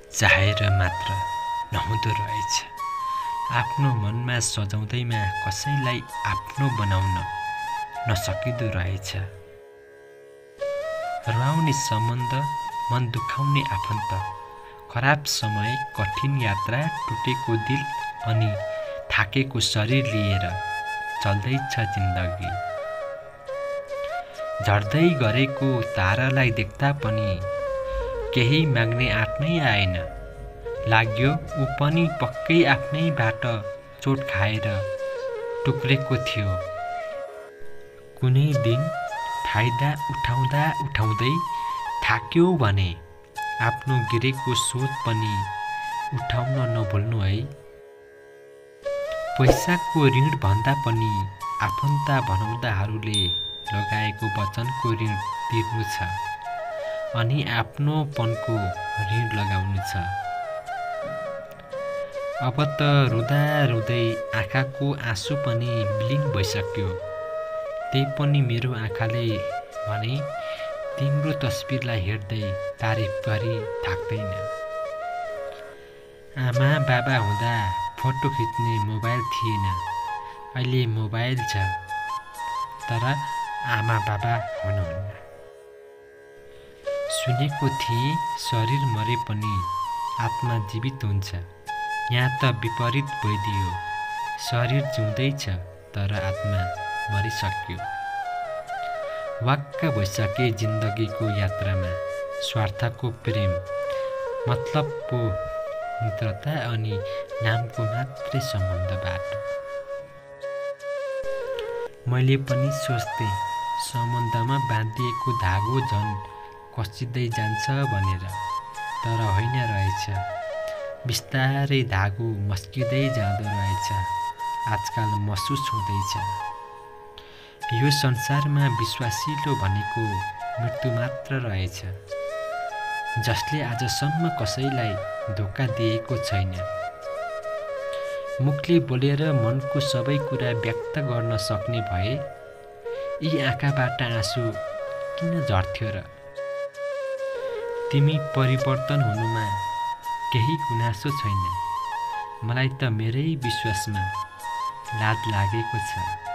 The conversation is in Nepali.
चाहेर मात्र नहुँदो रहेछ। आफ्नो मनमा सजाउँदैमा कसैलाई आफ्नो बनाउन नसकिँदो रहेछ। रुवाउने सम्बन्ध, मन दुखाउने आफन्त, खराब समय, कठिन यात्रा, टुटेको दिल अनि थाकेको शरीर लिएर चल्दैछ जिन्दगी। झर्दै गरेको तारालाई देख्दा पनि केही माग्ने आँट नै आएन। लाग्यो ऊ पनि पक्कै आफ्नैबाट चोट खाएर टुक्रेको थियो। कुनै दिन फाइदा उठाउँदै थाक्यो भने आफ्नो गिरेको सोच पनि उठाउन नभुल्नु है। पैसाको ऋण भन्दा पनि आफन्त भनाउँदाहरूले लगाएको वचनको ऋण तिर्नु छ अनि आफ्नोपनको ऋण लगाउनु छ। अब त रुँदा रुँदै आँखाको आँसु पनि विलीन भइसक्यो। त्यही पनि मेरो आँखाले भने तिम्रो तस्बिरलाई हेर्दै तारिफ गरी थाक्दैन। आमा बाबा हुँदा फोटो खिच्ने मोबाइल थिएन, अहिले मोबाइल छ तर आमा बाबा हुनुहुन्न। सुनेको थिएँ शरीर मरे पनि आत्मा जीवित हुन्छ। यहाँ त विपरीत भइदियो, शरीर जिउँदैछ तर आत्मा मरिसक्यो। वाक्क भइसके जिन्दगीको यात्रामा स्वार्थको प्रेम, मतलबको मित्रता अनि नामको मात्रै सम्बन्धबाट। मैले पनि सोच्थेँ सम्बन्धमा बाँधिएको धागो झन् कसिँदै जान्छ भनेर, तर होइन रहेछ। बिस्तारै धागो मस्किँदै जाँदो रहेछ। आजकल महसुस हुँदैछ यो संसारमा विश्वासिलो भनेको मृत्यु मात्र रहेछ, जसले आजसम्म कसैलाई धोका दिएको छैन। मुखले बोलेर मनको सबै कुरा व्यक्त गर्न सक्ने भए यी आँखाबाट आँसु किन झर्थ्यो र? तिमी परिवर्तन हुनुमा केही गुनासो छैन। मलाई त मेरै विश्वासमा लाज लागेको छ।